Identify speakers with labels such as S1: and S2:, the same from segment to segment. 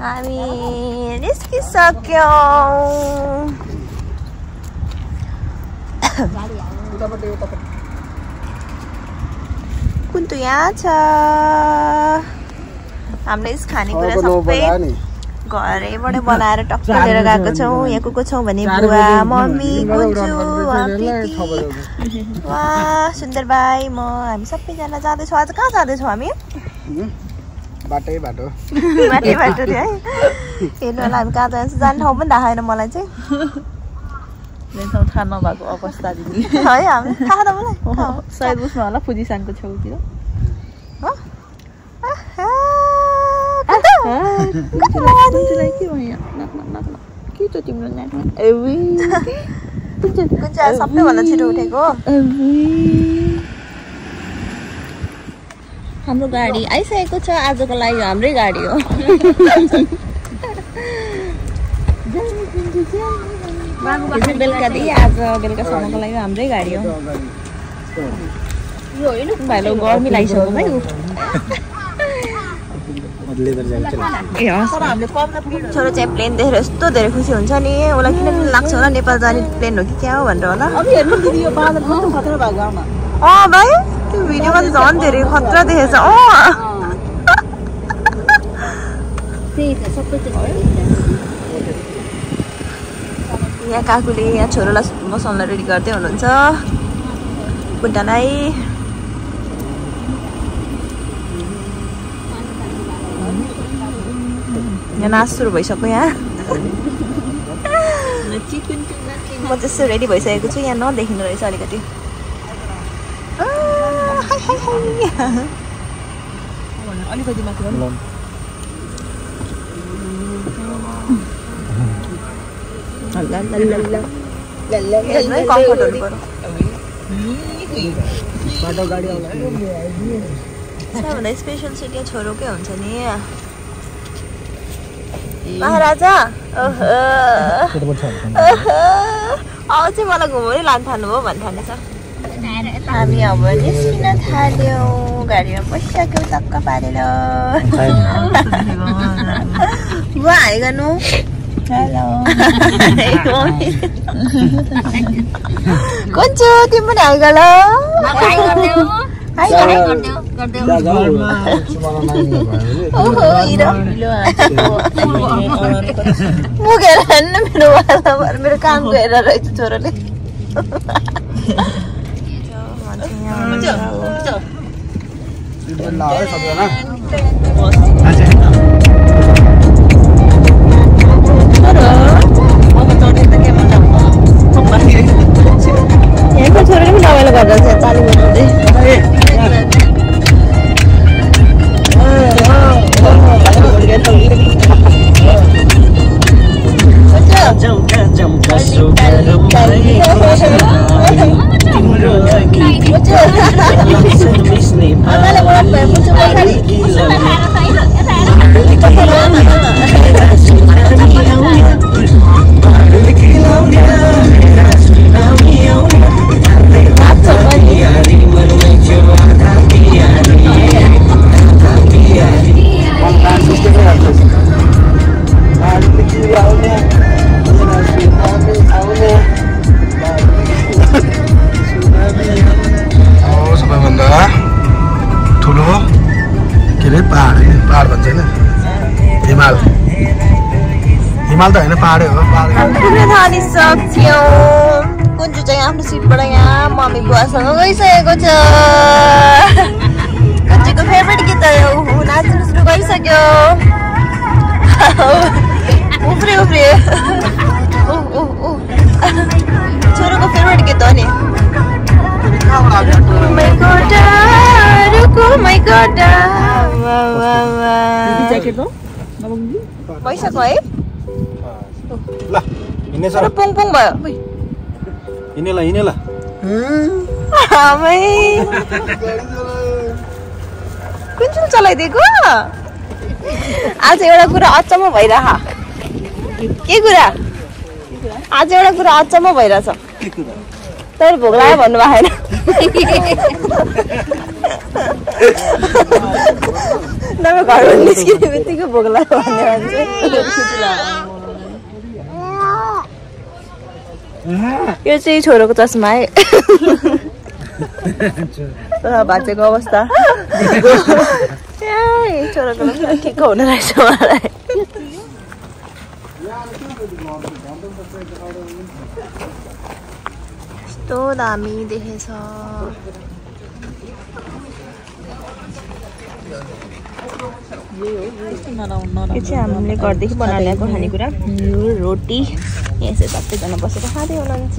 S1: हामी निस्किसक्यौँ। कुन्तु यहाँ छ हामीले खानेकुरा सबै घरैबाट बनाएर टक्क लिएर गएको छौँ। यहाँ को छौँ भने बुवा, मम्मी, कुन्जु, वाह सुन्दर भाइ, म हामी सबैजना जाँदैछौँ। आज कहाँ जाँदैछौँ हामी?
S2: बाटै बाटो
S1: थियो है। हेर्नु होला हामी कहाँ जान्छ, जाने ठाउँ पनि थाहा छैन मलाई चाहिँ।
S3: थाहा नभएको अवस्था दिदी
S1: है हामी थाहा त मलाई
S3: सायद उसमा होला पुजिसानको छेउतिर। के त तिम्रो
S1: सबैभन्दा छिटो उठेको
S3: हाम्रो गाडी आइसकेको छ। आजको लागि हाम्रै गाडी हो। बेलुकादेखि आज बेलुकासम्मको लागि हाम्रै गाडी हो। भाइलो गर्मी लागिसक्यो भाइ।
S1: छोरो चाहिँ प्लेन देखेर यस्तो धेरै खुसी हुन्छ नि। उसलाई किन लाग्छ होला नेपाल जाने प्लेन हो कि क्या हो भनेर होला। भाइ त्यो भिडियोमा चाहिँ झन् धेरै खतरा देखेछ। यहाँ काकुले यहाँ छोरोलाई बसाउन रेडी गर्दै हुनुहुन्छ। बुढालाई यहाँ नाच सुरु भइसक्यो। यहाँ म जस्तो रेडी भइसकेको छु। यहाँ नदेखिनु रहेछ अलिकति।
S3: अलिकति माथि
S1: सबभन्दा स्पेसल सिट यहाँ छोरोकै हुन्छ नि। महाराजा अब चाहिँ मलाई घुमाउनै लानु थाल्नुभयो भन्नु थालेछ। हामी अब निस्किन थाल्यौँ। गाडीमा बसिसक्यौँ टक्क पारेर। बुवा हाई गर्नु। हेलो कुन्चु तिमी पनि हाई गर। मुगेर मेरो काम गएर रहेछ छोरोले। यहाँको छोरोले पनि रमाइलो गर्दैछ चाली बजाउँदै।
S2: हिमाल त होइन पहाडै हो।
S1: पुग्न थालिसक्यौँ। कुन्जु चाहिँ आफ्नो सिटबाट यहाँ मम्मी बुवासँग गइसकेको छ। कुन्जुको फेभरेट गीत नाच्नु सुरु गरिसक्यो। उफ्रे उफ्रे छोरोको फेभरेट गीत हो नि। भइसक्यो है। पुङ पुङ भयो।
S2: हिँडेला
S1: कुन चाहिँ चलाइदिएको? आज एउटा कुरा अचम्म भइरह। के कुरा? आज एउटा कुरा अचम्म भइरहेछ। तर भोक लाग्यो भन्नुभएको छैन। घरबाट निस्किने बित्तिकै भोक लाग्यो भन्ने मान्छे यो चाहिँ छोरोको चस्मा है भाँचेको अवस्था छोरोको ठिक हुने रहेछ मलाई यस्तो दामी देखेछ यो चाहिँ हामीले घरदेखि बनाएर ल्याएको खानेकुरा रोटी यहाँ चाहिँ सबैजना बसेर खाँदै हुनुहुन्छ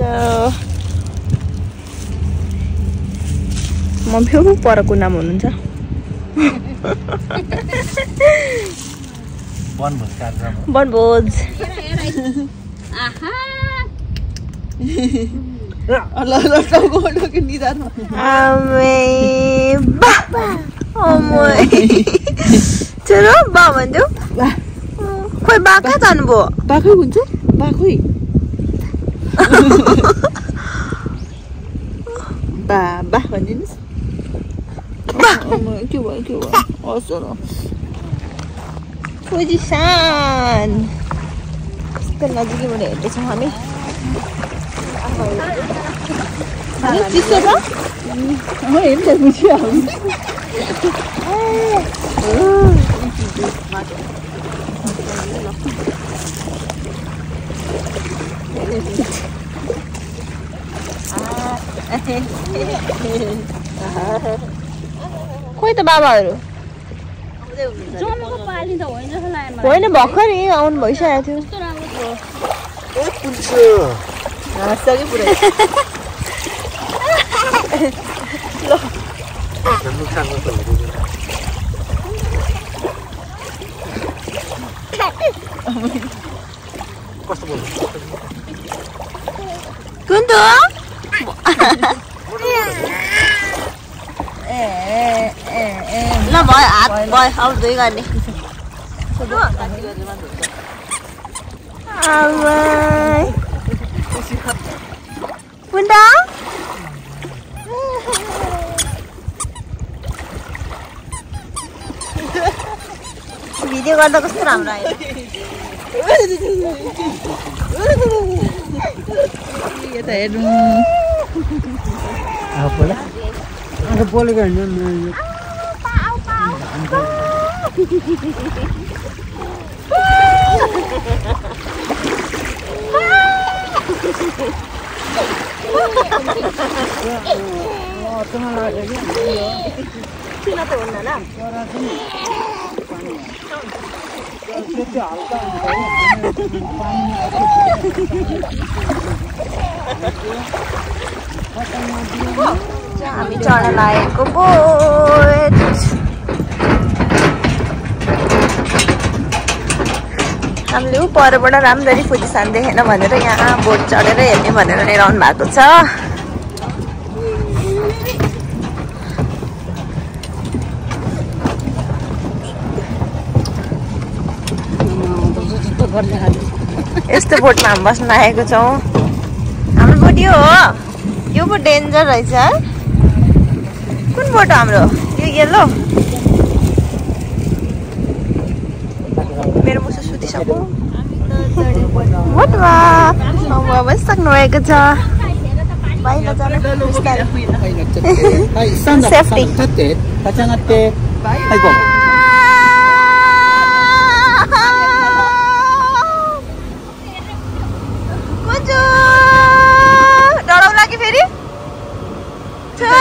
S1: मम्मी परको नाम हुनुहुन्छ बनभोज छोरो बा भन्थ्यो खोइ बा कहाँ जानुभयो
S3: बाखै हुन्छ बाखै बा भनिदिनुहोस् के भयो असर
S1: पोजिसन कस्तो नजिकैबाट हेर्दैछौँ हामी चिसो छ
S3: हेर्छ बुझिहाल्नु
S1: खोइ त बाबाहरू होइन भर्खरै आउनु भइसकेको थियो ल भयो हात भयो अब दुई गर्ने पुन्डा भिडियो गर्दा कस्तो राम्रो आयो
S3: यता हेर्नु
S2: बोलेको
S1: हामी चढ्न लागेको बोट हामीले परबाट राम्ररी पोजिसन देखेन भनेर यहाँ बोट चढेर हेर्ने भनेर लिएर आउनु भएको छ यस्तो बोटमा हामी बस्न लागेको छौँ हाम्रो बोट यो हो यो बोट डेन्जर रहेछ कुन बोट हाम्रो यो येलो मेरो मुसो सुतिसक्यो बोटमा बसिसक्नु भएको छ बाहिर जानु सेफ्टी डराउला कि फेरि छोरा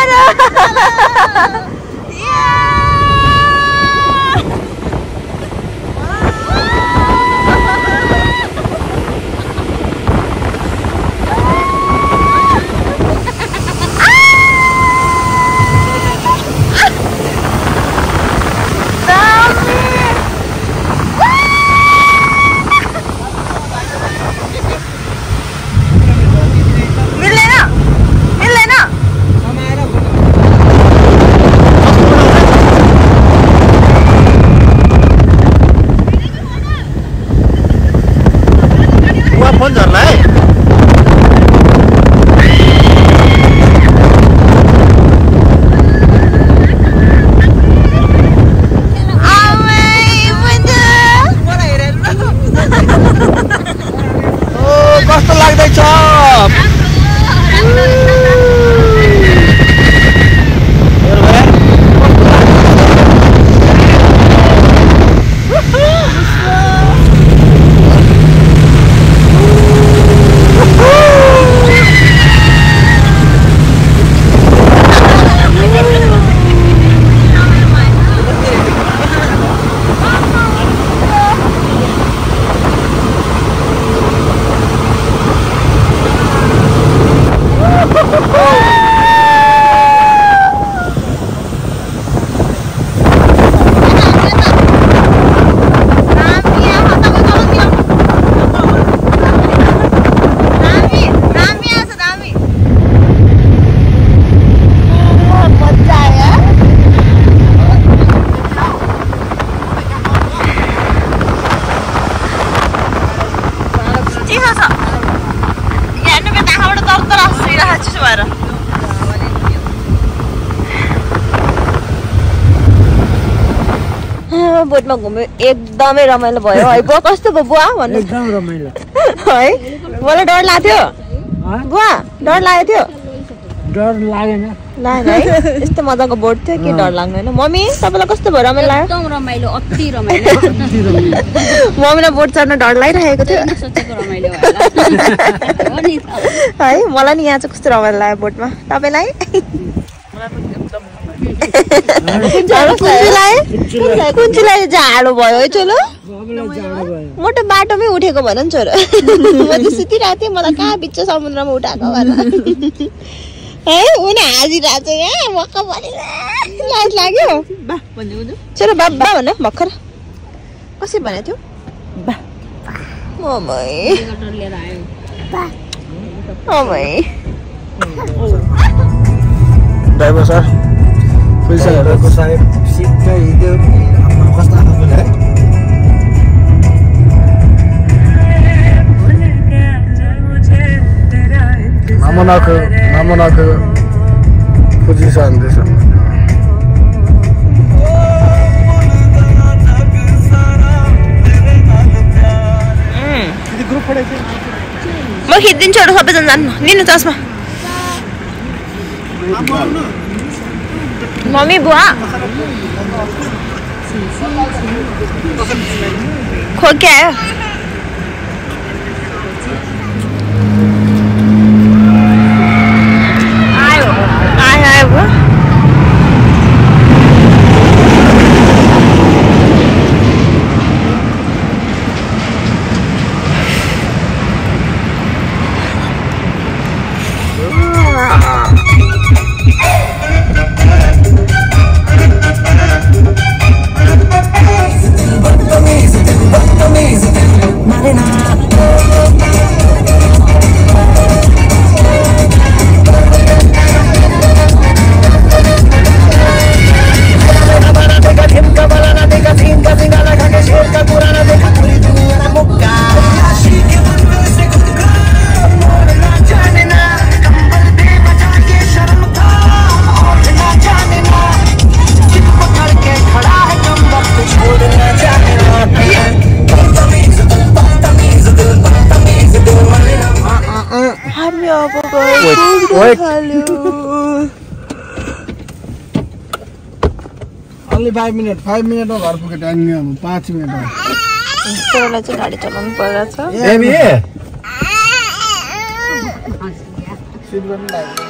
S1: सानोमा बोटमा घुम्यो एकदमै रमाइलो भयो है बुवा कस्तो भयो बुवा भन्नु
S2: एकदम रमाइलो
S1: है मलाई डर लाग्थ्यो बुवा डर लागेको थियो
S2: डर लागेन
S1: है यस्तो मजाको बोट थियो के डर लाग्दैन मम्मी तपाईँलाई कस्तो भयो रमाइलो लाग्यो
S3: एकदम रमाइलो अति रमाइलो
S1: मम्मीलाई बोट चढ्न डर लागिरहेको थियो
S3: सोचेको रमाइलो होला हो नि
S1: है मलाई नि यहाँ चाहिँ कस्तो रमाइलो लाग्यो बोटमा तपाईँलाई कुन्चुलाई जाडो भयो है चोलो मोटो बाटोमै उठेको भन नि छोरो म त सुतिरहेको थिएँ मलाई कहाँ बिच समुद्रमा उठाएको भन है उनी हाँसिरहेको छ यहाँ मक्क लाज लाग्यो छोरो बाबा भन भर्खर कसरी भनेको थियो
S3: लिएर आयो
S4: ड्राइभर सर पैसाहरूको सायद सिक्दै हिँड्यो कस्तो आफूले है नमनाको पोजिसन रहेछ
S1: म खिचिदिन्छु छोरो सबैजना जान्नु लिनु चस्मा मम्मी बुवा खोकी आयो आयो बुवा
S4: Only 5 minutes. 5 minutes of work. 5 minutes.
S1: छोरालाई चाहिँ गाडी चलाउनु परिरहेछ
S4: Baby.